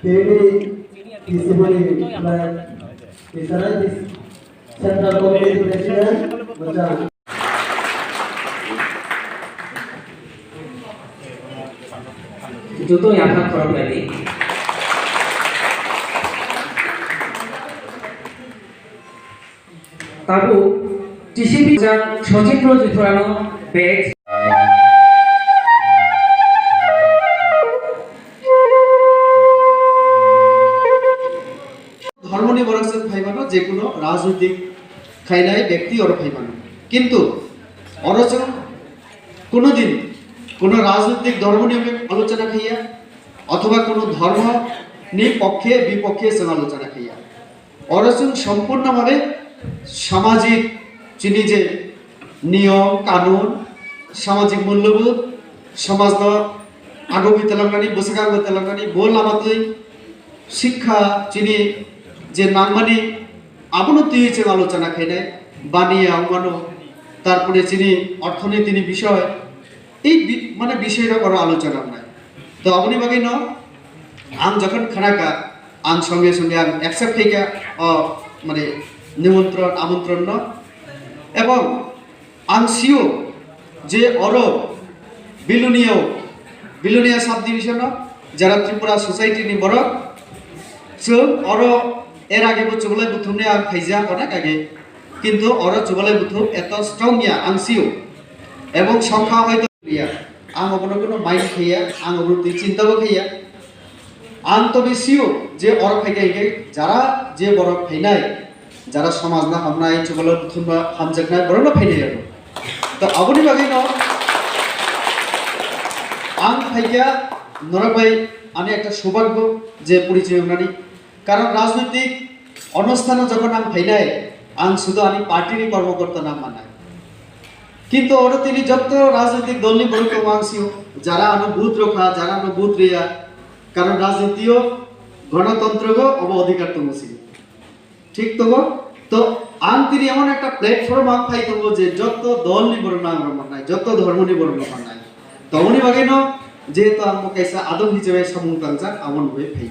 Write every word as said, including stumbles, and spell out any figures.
Tini T C B ni flag, Tisara Central Committee President, Bachang. Joto yapha khorok nani. Tabuk T C B jang Sachin Rojithorano badge. Dhormoni borok chwng phai mano, je kuno rajnitik khainai bekti oro phai mano. Kintu oro chwng kuno din kuno rajnitik dhormoni alochona khaiya, othoba kuno dhormo ni pokkhe bipokhe chwng alochona khaiya. Oro chwng sompurno bhabe samajik chini je niyom, kanun, samajik mullobodh, somajno agogwi twlangnani, bwswk agogwi twlangnani, bo lama twi sikha chini je nangmani, abono twiwi chwng alochona khainai, baniya wngmano, tarpore chini orthonitini bisoy, ei bi-, mane bisoyrok oro alochona wngnai. To aboni bagwino ang jokhon khnakha, ang songe songe ang accept khaikha o mane nimontron, amontronno. Ebong ang sio je oro Bilonia, Bilonia subdivision-o jara Tripura society-ni borok, chwng oro er age bo chubalai buthumni ang khaijak onek age, kintu oro chubalai buthum eto strong ya ang sio, ebong songkha hoito ya, ang obono kuno mind khaiya, ang obono twi chinta bo khaiya. Ang to bisio je oro phaikha hinkhe jara je borok phainai, jara somajno hamnai, chubalai buthumno hamjaknai, borokno phainai abo. To aboni bagwino ang phaikha norok bai ani ekta subhagyo je porichoy wngnani. Karon rajnoitik onusthano jokhon ang phainai, ang sudu ani party ni kormokorta nang manai. Kintu oro tini jotto rajnoitik dol ni borok tongo ang sio, jara ano vote rokha, jara ano vote riya, karon rajniti o gonotontro go obo odhikar tongo sini. Thik tongo? To ang tini emon ekta platform ang phai tongo je jotto dol ni borok no ang rok mannai, jotto dhormo ni borok no mannai. Tongoni bagwi no jehetu ang bo kaisa adong hisabe samung tangjak, abo nugwi phai.